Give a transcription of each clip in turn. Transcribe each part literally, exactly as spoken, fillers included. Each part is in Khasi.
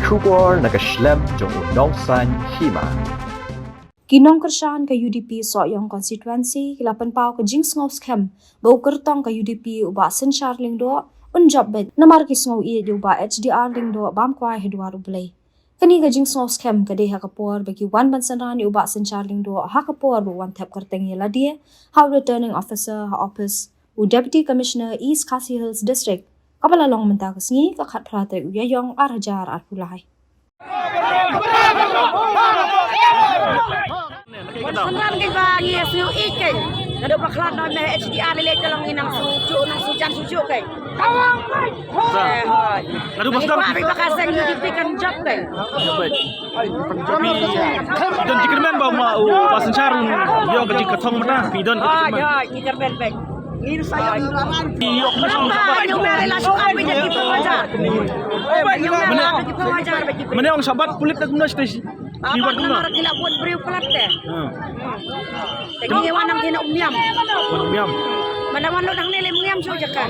Khubor na ka shlem jong u Nongsaiñ Hima. Ki nongkyrshan ka U D P Sohiong Constituency ki la pynpaw ka jingsngew skhem ba u kyrtong ka U D P u Bah Synshar Lyngdoh un jop beit namar ki sngew ïeit ïa u Bah H D R Lyngdoh bam kwai ha dwar U Blei. Kane ka jingsngew skhem ka dei ha ka por ba ki wan ban synran ïa u Bah Synshar Lyngdoh ha ka por ba u wan thep kyrteng ïa lade ha u Returning Officer ha ophis u Deputy Commissioner East Khasi Hills District, kaba la long mynta ka sngi ka khatphra tarik u Ïaïong ar hajar arphew lai. Synran kein ba ngi ïa sngew ïeit kein. Naduh ba khlad noh me H D R lei lei ka long ngi nang shu juh, nang shu jan shu juh kein. Eh, hooid. Naduh ba ngi sdang kwah ba ka seng U D P kan jop kein. Jop kein. Don jingkyrmen ba ma u Bah Synshar un ïoh ka jingkyrtong mynta. Phi don ka jingkyrmen. Hooid, hooid, jingkyrmen beit. Ngi sa ïa ngi la wan. Ïoh ka jingkyrmen. Ïoh ka jingkyrmen. Mane, mane ong shabat pulit na kumno station. Ki wan kumno? Namar ki la bud briew palat te. Ha. Te ngi wan nang kine um niam. Wan um niam. Mane wan lut hangne lei um niam shu jaka.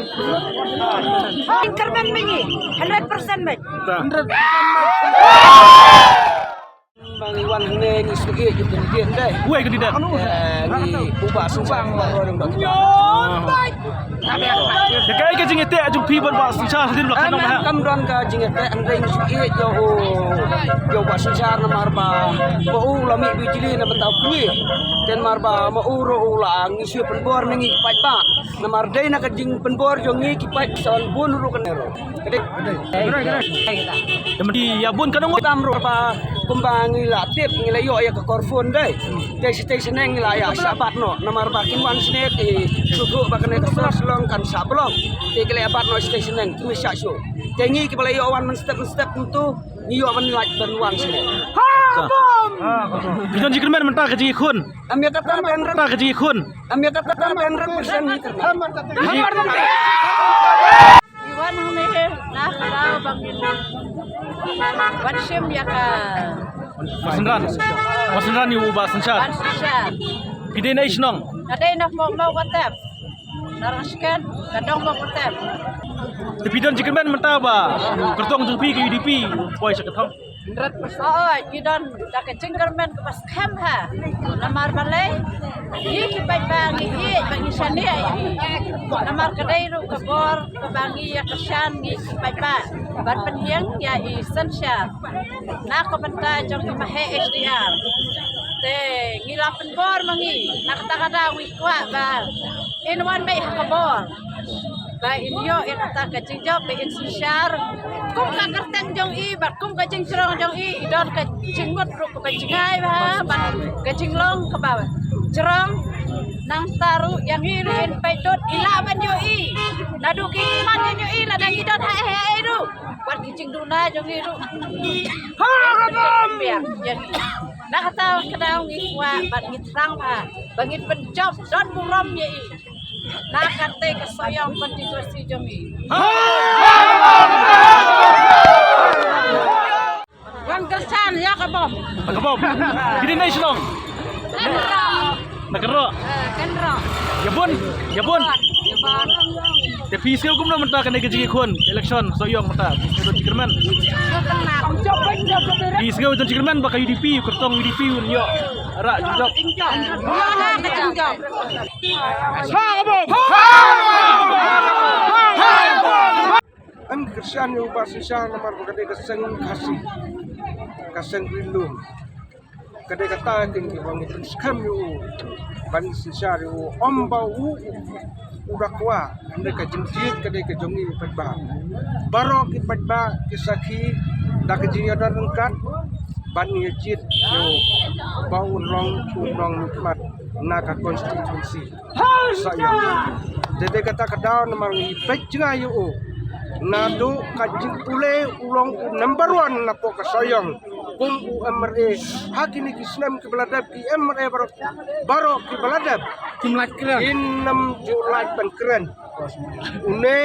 Jingkyrmen me ngi. Hundred percent me. Ta. Ba ngi wan hangne ngi sngewthuh ïa u kandidet dei. Wei kandidet. Eh, ngi u Bah Synshar ba roi nang ba. Da kaei ka jingïateh jong phi bad Bah Synshar hadien ba la kynnoh ba ha? Kam don ka jingïateh, hynrei ngi sngewthuh ïa u, ïa u Bah Synshar namar ba, ba u la mih bijli na bynta u kñi. Te namar ba ma u ruh u la ngi shu pynbor na ngi paidbah. Namar dei na ka jingpynbor jong ngi ki paid sa wan bun ruh kane ruh. Ka dei. Te mynta ïa bun ka nong tam ruh ba kumba ngi la tip ngi la ïoh ïa ka kor phone dei. Te shatei shaneng ngi la ïa shah bat noh namar ba kin wan shane te shu thuh ba kane ka sor Shillong kan shah blok. Te ki la ïa bat noh shatei shaneng ki mih shah shuh. Te ngi kiba la ïoh wan mynstep mynstep myntu ngi ïoh ban lait ban wan shane. Phi don jingkyrmen mynta ka jingïakhun. Am ïa kata ban rat. Mynta ka jingïakhun. Am ïa kata ban rat persen ngi kyrmen. Ngi wan hangne na ka daw ba ngin wan shim ïa ka. Wan synran. Wan synran ïa u Bah Synshar. Bah Synshar. Phi dei na i shnong? Nga dei na Mawkmawkatep. Na Rangshken, ka dong Mawkatep. Te phi don jingkyrmen mynta ba u kyrtong jong phi ka U D P u poi sha ka thong. Hooid, ngi don da ka jingkyrmen kaba skhem ha. Namar balei ngi ki paidbah ngi ïeit ba ngi shaniah ïa i. Namar ka dei ruh ka bor kaba ngi ïa kyrshan ngi ki paidbah ban pynïeng ïa i Synshar na ka bynta jong ka maheh H D R. Te ngi la pynbor ma ngi na kata ka daw ngi kwah ba in wan beit ha ka bor. Ba in ïoh ïa kata ka jingjop ba in synshar kum ka kyrteng jong i bad kum ka jingjrong jong i, i don ka jingmut ruh kaba jngai bha bad ka jinglong kaba jrong. Nangta ruh ïa ngi ruh in peit dud i lah ban ïoh i naduh ki man ïoh i lada ngi don ha ei ha ei ruh bad ki jingduna jong i ruh. Ha ka bom ïa ngi. Na kata ka daw ngi kwah bad ngi thrang bha ba ngin pynjop don burom ïa i. Na kata ka Sohiong constituency jong i. Wan kyrshan ïa ka bom. Ka bom. Phi dei na i shnong? Kynroh. Na Kynroh. Eh, Kynroh. Ïa bun, ïa bun. Ïa bun. Te phi sngew kumno mynta kane ka jingïakhun election Sohiong mynta? Phi sngew don jingkyrmen? Phi sngew don jingkyrmen ba ka U D P, kyrtong U D P un ïoh. Ara jingïap. Em kyrshan ïa u Bah Synshar namar ba ka dei ka seng Khasi, ka seng Ri Lum. Ka dei kata kein kaba ngi pynskhem ïa u ban synshar ïa u, ym ba u u da kwah, hynrei ka jingjied ka dei ka jong ngi paidbah. Baroh ki paidbah ki sakhi da ka jingïadon ryngkat ban ïa jied ïa u ba un long u nongmihkhmat na ka constituency Sohiong. Te dei kata ka daw namar ngi peit jngai ïa u. Naduh ka jingpule u long u number one napoh ka Sohiong kum u M R A. Ha kine ki snem kiba la dep ki M R A baroh, baroh kiba la dep kim lait kren. Kin nym ju lait ban kren. Une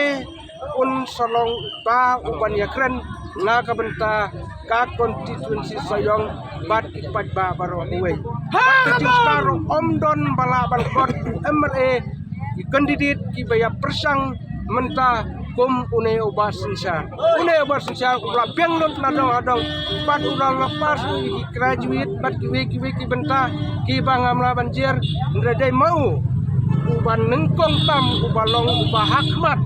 un sa long ba u ban ïakren na ka bynta ka constituency Sohiong bad ki paidbah baroh kawei. Bad ka jingstad ruh ym don ba lah ban khot u M R A, ki candidate kiba ïa pyrshang mynta kum une u Bah Synshar. Une u Bah Synshar u la biang lut na dong ha dong. Bad u la lepas u ïa ki graduate bad kiwei kiwei ki bynta kiba ngam lah ban jer. Hynrei dei ma u uba nyngkong tam, uba long uba hakhmat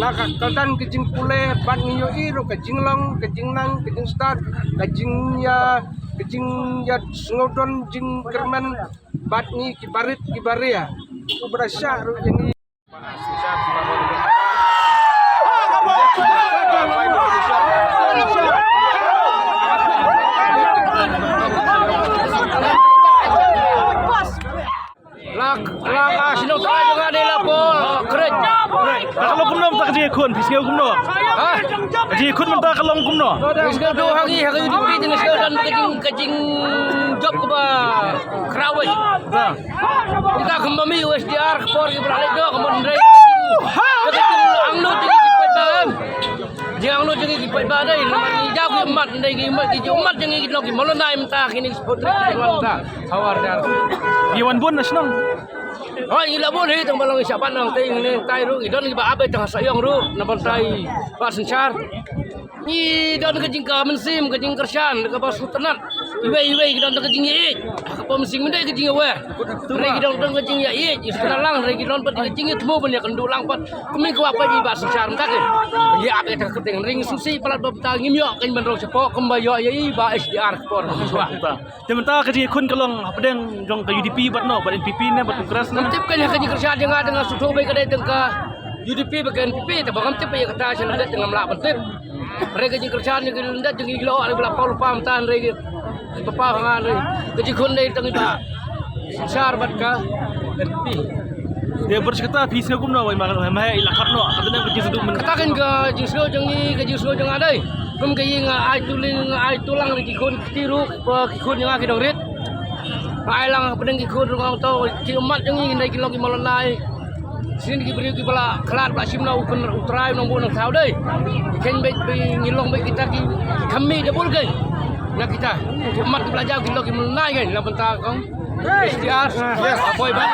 na ka kyrdan ka jingpule, bad ngi ïohi ruh ka jinglong, ka jingnang, ka jingstad, ka jingïa, ka jingïasngewdon jingkyrmen bad ngi ki barit ki baria. U Blei shah ruh ïa ngi. Lak, lak, ah, sino ka jong nga dei la Paul, Kret. Ka long kumno mynta ka jingïakhun, phi sngew kumno? Ha? Ka jingïakhun mynta ka long kumno? Phi sngew duh ha ngi, ha ka U D P, phi sngew don ka jing, ka jingjop kaba khraw wei. Ha. Kumta kumba mih u S D R ka por ki ba la leit doh ka mon rei. Ka jingangnud jong ngi ki paidbah em. Jingangnud jong ngi ki paidbah dei namar ngi jaw ki ummat dei ki ummat ki ummat jong ngi ki long ki malonai mynta kine ki sport ki wan mynta. Hawar dar. Ki wan bun na shnong. Hoi ngi la bun hi tang ba long ki shah ban nang tei ngi tai ruh ngi don ki ba abe tang sa yong ruh na ban tai ba synshar. Ngi don ka jingka mynsiem ka jingkyrshan kaba sngewtynnat. Iwei iwei ki don ka jingïeit. Ka pom sing mendei ka jingïawer. Hynrei ki don ka jingïeit. Ïa sngewtynnat lang hynrei ki don pat ka jingïathuh ban ïakynduh lang pat. Kumne ka wah pat i ba synshar mynta ki. Ïa ap ïa ka kyrteng hynrei ngi sngewsih palat ba mynta ngim ïoh kan ban rong shapoh kumba ïoh ïa i ba S D R ka por. Te mynta ka jingïakhun ka long hapdeng jong ka U D P bad no bad N P P ne bad Congress ne. Ngam tip kan ha ka jingkyrshan jong nga te nga sngewthuh beit ka dei tang ka U D P bad ka N P P te ba ngam tip ïa kata sha lyndet te ngam lah ban tip. Hynrei ka jingkyrshan jong ki lyndet jong ki la ong ba la paw lypa mynta hynrei ki paw ha nga hynrei ka jingkhun dei tang i ba synshar bad ka N P P. Te bad shi katta phi sngew kumno wei ma ma i la khat noh ka dei ka jingsduk men. Kata kan ka jingsngew jong ngi ka jingsngew jong nga dei. Kum ka ïing nga ai tu ling nga ai tu lang ki khun kti ruh ba ki khun jong nga ki dong rit. Nga ai lang hapdeng ki khun ruh nga ong to ki ummat jong ngi hynrei ki long ki malonai. Sien ki briew ki ba la khlad ba la shim na u khun u trai u nongbuh nongthaw dei. Ki kheiñ beit ba ngi long beit kita ki khmih da bul kheiñ. Na kita ki ummat ki ba la jaw ki long ki malonai kheiñ na bynta kong. S D R. Boi ba.